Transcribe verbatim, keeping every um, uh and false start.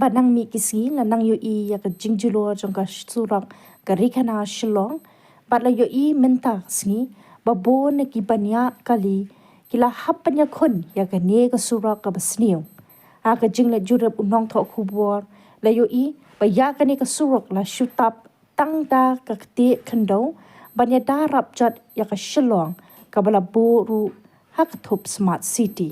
Ba nang mih ki sngi la nang ïohi ïa ka jingjulor jong ka surok ka Ri Khana Shillong, bad la ïohi mynta ka sngi ba bun na ki baniah kali ki la hap ban ïakhun ïa kane ka surok kaba sniew. Ha ka jingleit jurip u nongthoh khubor la ïohi ba ïa kane ka surok la shu tap tang da ka ktieh khyndew ban ïada rap jot ïa ka Shillong kaba la buh ruh ha ka thup Smart City.